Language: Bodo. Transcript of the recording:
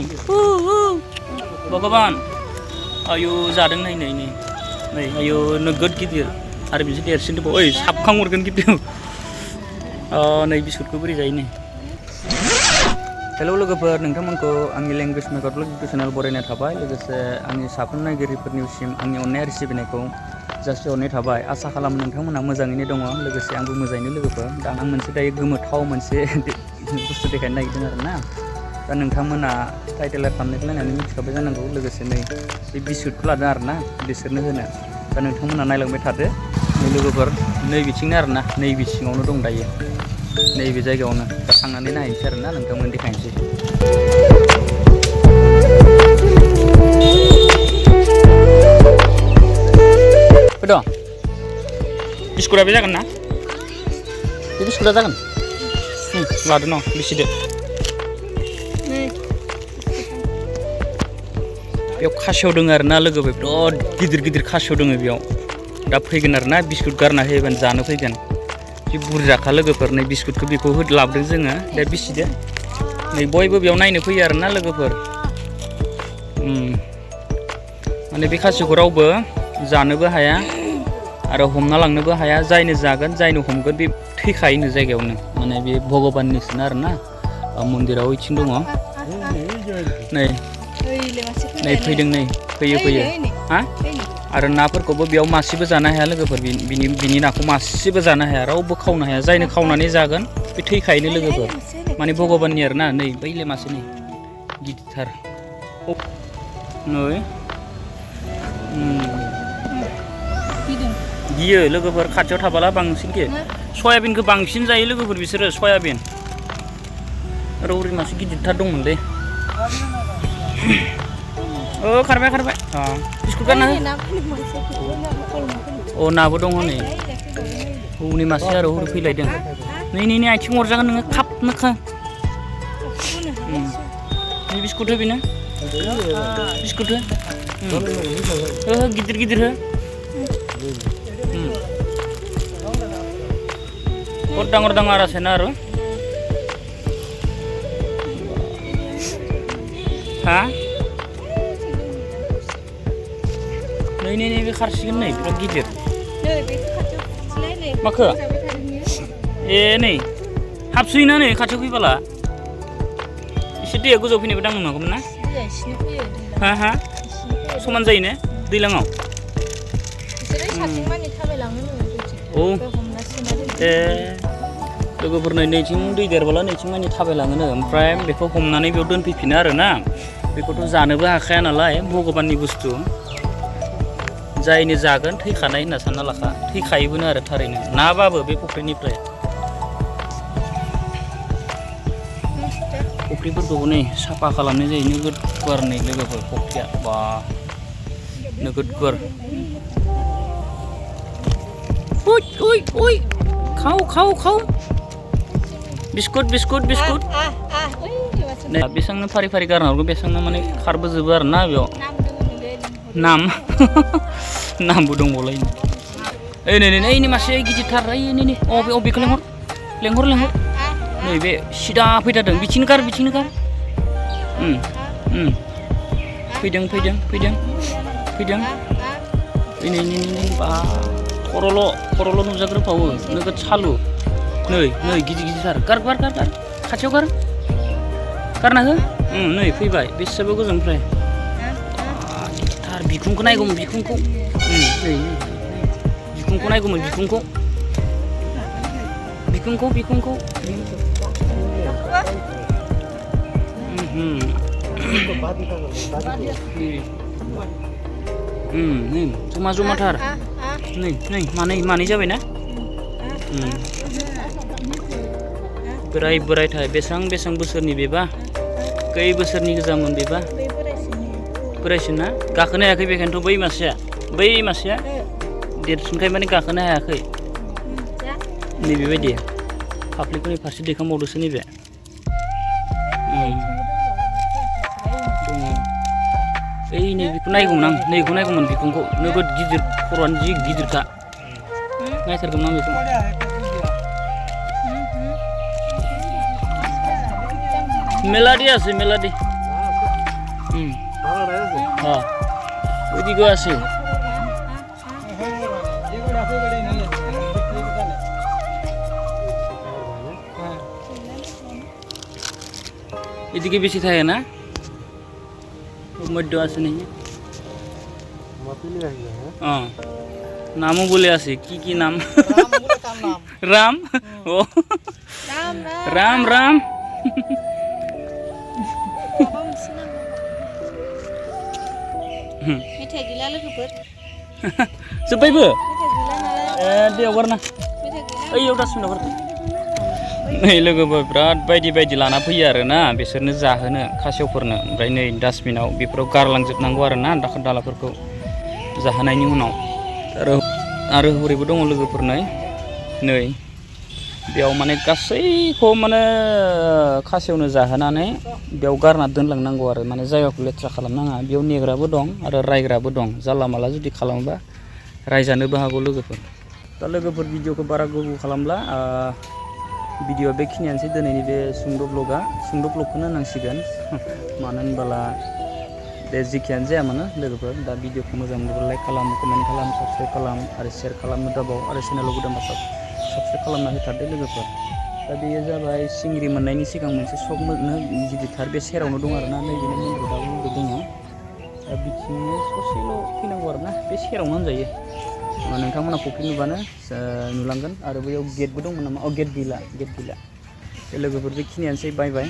नै भगबान आयु जादों नै नै नै नै आयु नोगोद गिदिर आरो बिसोर देरसिन दंबावो ओइ साबखांहरगोन खिन्थु नै बिस्कुटखौ बोरै जायो नै हेलौ लोगोफोर नोंथांमोनखौ आंनि language maker blog YouTube channel बरायनाय थाबाय लोगोसे आंनि साफ्रोम नायगिरिफोरनिसिम आंनि अननाय आरो सिबिनायखौ जासिहरनाय थाबाय आसा खालामो नोंथांमोना मोजाङैनो दङ लोगोसे आंबो मोजाङैनो लोगोफोर दा आं मोनसे दायो गोमोथाव मोनसे बुस्थु देखायनो नागिरदों आरो ना दा नोंथांमोना टाइटेल खालामनायखौ नायनानै मिथिखाबाय जानांगौ लोगोसे नै बे बिस्कुटखौ लादों आरो ना बिसोरनो होनो दा नोंथांमोना नायलांबाय थादो नै लोगोफोर नै बिथिंनो आरो ना नै बिथिङावनो दं दायो नैबे जायगायावनो दा थांनानै नायनोसै आरो ना नोंथांमोन देखायनोसै फैद' बिस्कुटआ बे जागोन ना बे बिस्कुटआ जागोन लादो न' बिसिदो बेयाव खासेव दङ आरो ना लोगोफोर बिराद गिदिर गिदिर खासेव दङ बेयाव दा फैगोन आरो ना बिस्कुट गारना होयोबानो जानो फैगोन बे बुरजाखा लोगोफोर नै बिस्कुटखौ बेखौ लाबोदों जोङो दा बिसिदो नै बयबो बेयाव नायनो फैयो आरो ना लोगोफोर माने बे खासेवखौ रावबो जानोबो हाया आरो हमना लांनोबो हाया जायनो जागोन जायनो हमगोन बे थैखायोनो जायगायावनो माने बे भगबाननिसोना आरो ना मन्दिराव इथिं दङ नै नै फैदों नै फैयो हा आरो नाफोरखौबो बेयाव मासेबो जानो हाया लोगोफोर बिनि नाखौ मासेबो जानो हाया रावबो खावनो हाया जायनो खावनानै जागोन बे थैखायोनो लोगोफोर माने भगबाननि आरो ना नै बैले मासे नै गिदिरथार नै गियो लोगोफोर खाथियाव थाबाला बांसिन गियो सयाबिनखौ बांसिन जायो लोगोफोर बिसोरो सयाबिन रौरि मासे गिदिरथार दंमोनलै खारबाय बिस्कुट गारना हो नाबो दङ नै हौनि मासे आरो हौरि फैलायदों नै आथिं अरजागोन नोङो खाबनो नै बिस्कुट हो बेनो बिस्कुट हो गिदिर हो डाঙर আছে না আৰু हा नै बे खारसिगोन नै बिराद गिदिर माखो नै हाबसोयोना नै खाथियाव फैबाला एसे दैया गोजौ फैनायबो दांनो हागौमोन ना हा समान जायो ने दैलाङाव लोगोफोर नैथिं दै देरबोला नैथिं मानि थाबायलाङोनो ओमफ्राय बेखौ हमनानै बेयाव दोनफैफिनो आरो ना बेखौथ' जानोबो हाखाया नालाय भगबाननि बुस्थु जायनो जागोन थैखानाय होनना सानना लाखा थैखायोबोनो आरो थारैनो नाबाबो बे फुख्रिनिफ्राय फुख्रिफोरखौबो नै साफा खालामनाय जायो नोगोद गुवार नै लोगोफोर फुख्रिया बा नोगोद गुवार खाव बिस्कुट बेसांनो फारि गारना हरगोन बेसांनो माने खारबोजोबो आरो ना बेयाव नामबो दंबावलायो नै मासे गिदिरथार नै बेखौ लेंहर नै बे सिदा फैथारदों बिथिंनो गार फैदों नै बा खर'ल' नुजाग्रोफावो नोगोद सालु नै गिदिरथार गार खाथियाव गारना हो नै फैबाय बेसेबां गोजाननिफ्राय गिदिरथार बिखुंखौ नायगौमोन बिखुंखौ नायगौमोन बिखुंखौ जमाथार नै मानै जाबायना बोरायथाय बेसेबां बोसोरनि बेबा खै बोसोरनि गोजामोन बेबा बोरायसिन ना गाखोनो हायाखै बेखायनोथ' बै मासेया देरसिनखाय माने गाखोनो हायाखै नैबेबायदि फाफ्लिफोरनि फारसे दैखांबावदोसो नैबे नै बेखौ नायगौमोन बिखुंखौ नोगोद गिदिर खर'आनो जि गिदिरखा नायथारगौमोन आं बेखौ मेलादि হ্যাঁ ওইদিকেও আছে এদিকে বেশি থাকে না মধ্য আছে নাকি নামও বলে আছে কি কি নাম রাম ও রাম রাম जोब्बायबो दे हगारना ओइयाव दासबिनाव हगार नै लोगोफोर बिराद बायदि बायदि लाना फैयो आरोना बिसोरनो जाहोनो खासेवफोरनो ओमफ्राय नै डास्टबिनाव बेफोराव गारलांजोबनांगौ आरोना दाखोर दालाफोरखौ जाहोनायनि उनाव आरो हरैबो दङ लोगोफोरनो नै बेयाव माने गासैखौ माने खासेवनो जाहोनानै बेयाव गारना दोनलांनांगौ आरो माने जायगाखौ लेथ्रा खालामनाङा बेयाव नेग्राबो दं आरो रायग्राबो दं जानला माला जुदि खालामोबा रायजानोबो हागौ लोगोफोर दा लोगोफोर भिडिअखौ बारा गोबाव खालामला भिडिअआ बेखिनियानोसै दिनैनि बे सुंद' ब्लगखौनो होनांसिगोन मानो होनबोला बे जेखियानो जाया मानो लोगोफोर दा भिडिअखौ मोजां मोनोब्ला लाइक खालाम कमेन्ट खालाम साबस्क्राइब खालाम आरो शेयार खालामनो दाबाव आरो चेनेलाव गोदानबा साबस्क्राइब खालामना होथारदो लोगोफोर दा बेयो जाबाय सिंग्रि मोननायनि सिगां मोनसे सक मोननो गिदिरथार बे सेरावनो दं आरोना नैबेनो मन्दिर दाबो मन्दिर दङ दा बिथिंनो ससेल' फैनांगौ आरोना बे सेरावनो होनजायो नोंथांमोना फुख्रि नुबानो नुलांगोन आरो बैयाव गेटबो दंमोन नामा गेट गैला बे लोगोफोर बेखिनियानोसै बाय बाय